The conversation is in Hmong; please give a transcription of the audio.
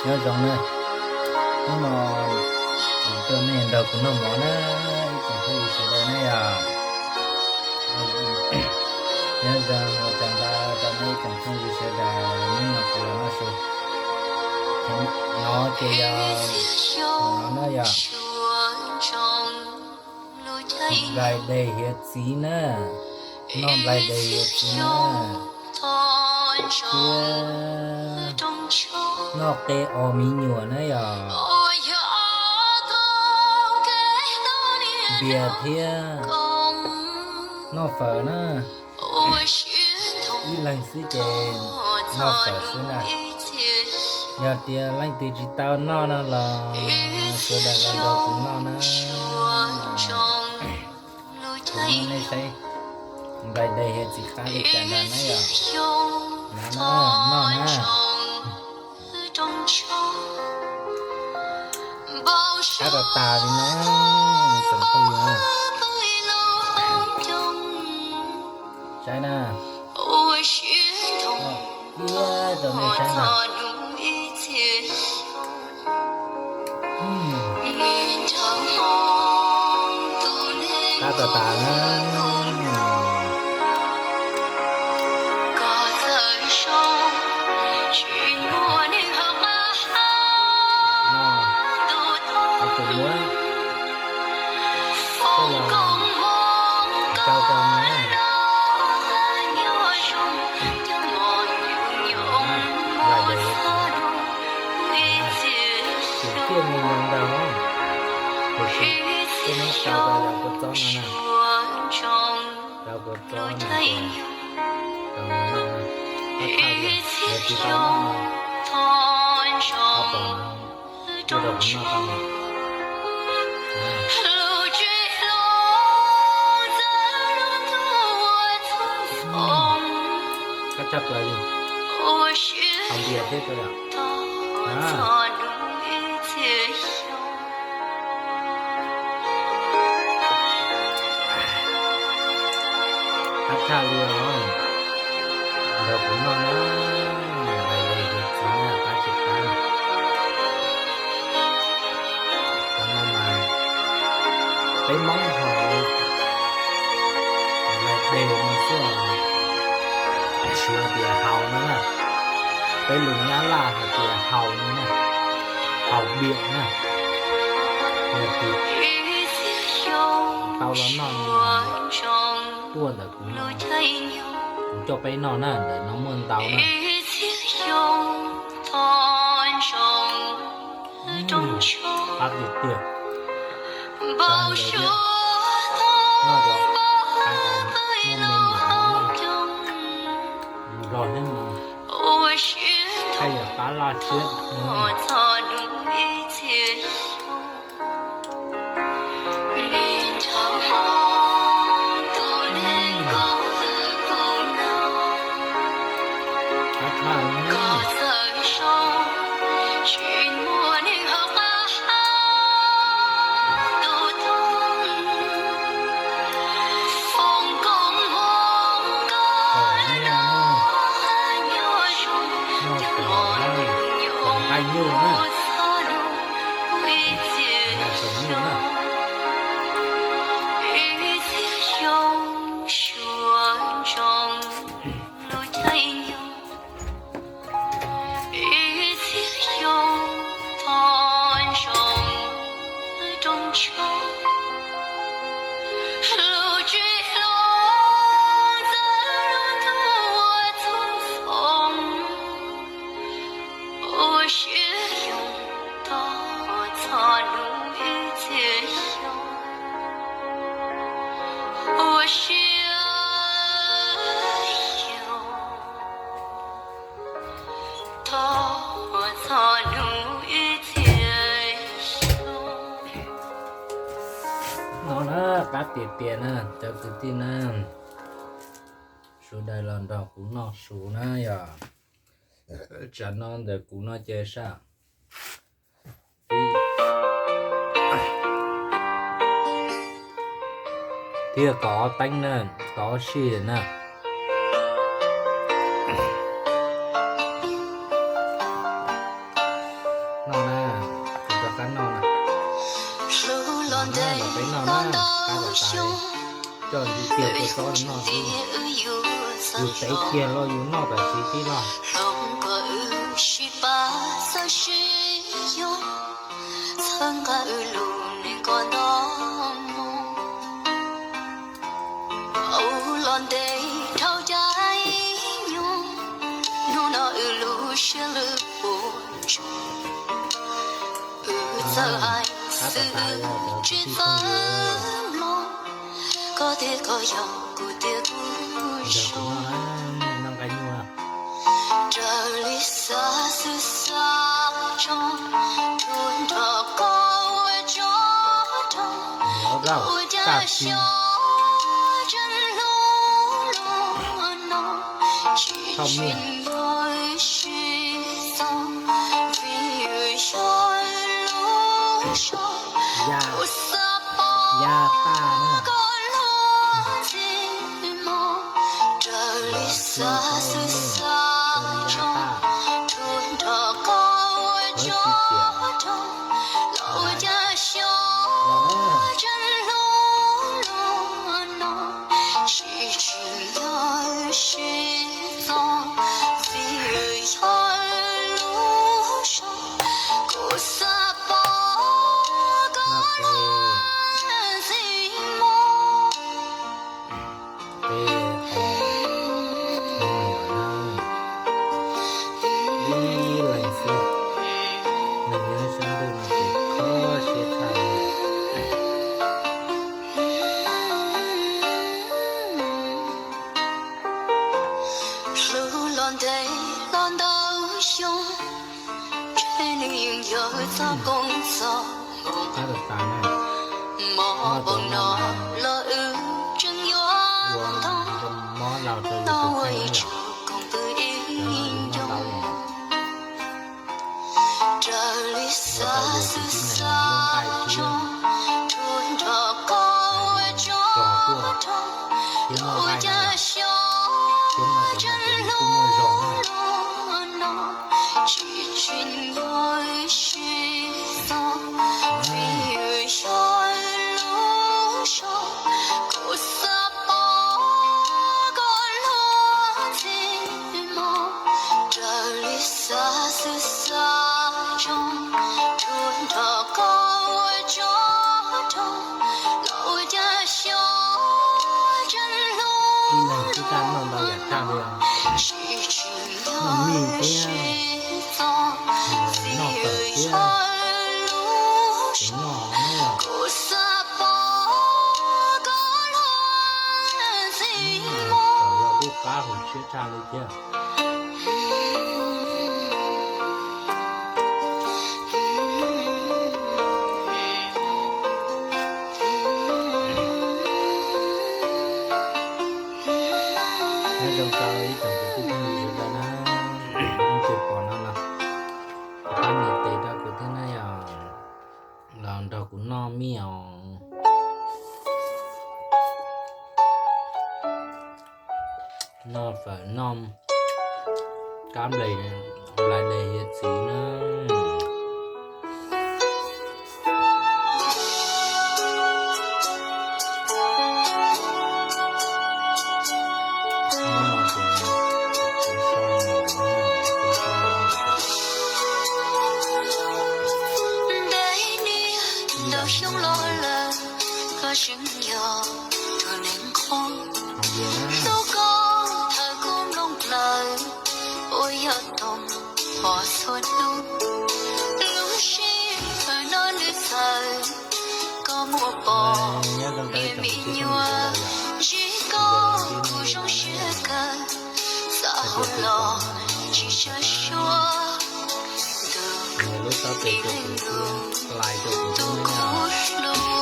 Nyob zoo na, hnub no kuv tuaj nej nrog kuv noj mov na, ib tsoom phooj ywg sawv daws na yom. Nyob zoo ua tsaug ntau rau nej ib tsoom phooj ywg sawv daws, hnub no kuv los noj su. No ces yog, no na yog nplai deg hiav txiv na, noj nplai deg hiav txiv na, thiab noj qe os me nyuam na yom, npias thiab noj fawm na. Ib leeg xwb ces noj fawm xwb na. Yog tias leej twg tsis tau noj no los sawv daws los nrog kuv noj na. Kuv nej saib nplai deg hiav txiv qab li cas ntag na yom. Noj na, noj na. Qab tas tas li na, tsoom phooj ywg na. Saib na. Ib rau nej saib na. Qab tas tas na. Tus muab tej los rau rau na. Nplai deg hiav txiv, tus ciaj me nyuam ntag, tiam sis tej no rau rau yog kua txob no na. Rau kua txob no, rau no na, qab thaj li, yog tsis tau noj no, qab pom no, tuaj rau kuv noj tau no. Qab tshaj plaws li, hau npias thiab rau yom. Qab tshaj li os, nrog kuv noj na, nplai deg hiav txiv na, qab tsis qab. Qhov no mas peb Hmoob hais nplai deg no xwb, Suav tias hau no na, peb lus Nyab Laj hais tias hau no na, hau npias na. Yog tias tau los noj no, tuaj ntawm kuv no, kuv coj peb noj na, ntawm no muaj ntau na. Qab tiag tiag. Noj cov qe os, muaj me nyuam no, nrog thiab no, qab yog qab laj siab. Qab tshaj li. Noj kom nqaij nyuj na, noj kom nyuj na. No na, qab tiag tiag na cov kwv tij na, sawv daws los nrog kuv noj su na yom. Tsam no ntawm kuv no ces sab thiab kaum ob teeb na, kaum ob sij na. Los peb noj na, qab tas tas li, coj ntsis tiag kua txob noj xwb. Yus tev kiag los yus noj tam sim tib los. Koj tias koj yog kuv tias kuv zoo. Raws li xav xwb xav tso, tuaj nrog koj ua tsov rog, ua cas xyov tseem hlub luag no, tsis tsim nyog sib txo, vim yog lub zog kuv xav pom koj luag ntxim mog. Raws li xav xwb xav tso, tuaj nrog koj ua tsov rog, los ua cas xyov tseem hlub luag no, tsis tsim nyog sib txo, vim yog lub zog kuv xav pom koj luag ntxim mog. Ib leeg xwb, neeg nyob sab ntuj no ces kho siab tshaj li. Hlub los ntev los ntau xyoo, ntshe nws yeej yog txoj koob txoj hmoov, mob npaum no los wb tseem yuav ntoo, tau ua ib tug koom pw ib ncoo. Raws li xav xwb xav tso, tuaj nrog koj ua tsov rog, los ua cas xyov tseem hlub luag no, tsis tsim nyog sib txo, vim yog lub zog kuv xav pom koj luag ntxim mog. Raws li xav xwb xav tso, tuaj nrog koj ua tsov rog, los ua cas xyov tseem hlub luag no, tsis tsim nyog sib txo, vim yog lub zog kuv xav pom koj luag ntxim mog. Nyob zoo rau ib tsoom kwv tij phooj ywg sawv daws na, leej twg pom no los pab nias tes rau kuv thiab na yom, los nrog kuv noj mij os. Noj fawm noj kab nplej, lais les hiav txwv na. Ntev niaj ntau xyoo los lawm, koj tseem yog tus neeg qhov, hlub koj thawm kub nplooj plaws uas yog toog pom txhua hnub. Lub sij hawm no nws txawv, koj muaj pom niam me nyuam, ntsib koj kuv zoo siab kawg, xav hu los tsis tshua suab. Tus ib leeg ntus, tus kuv hlub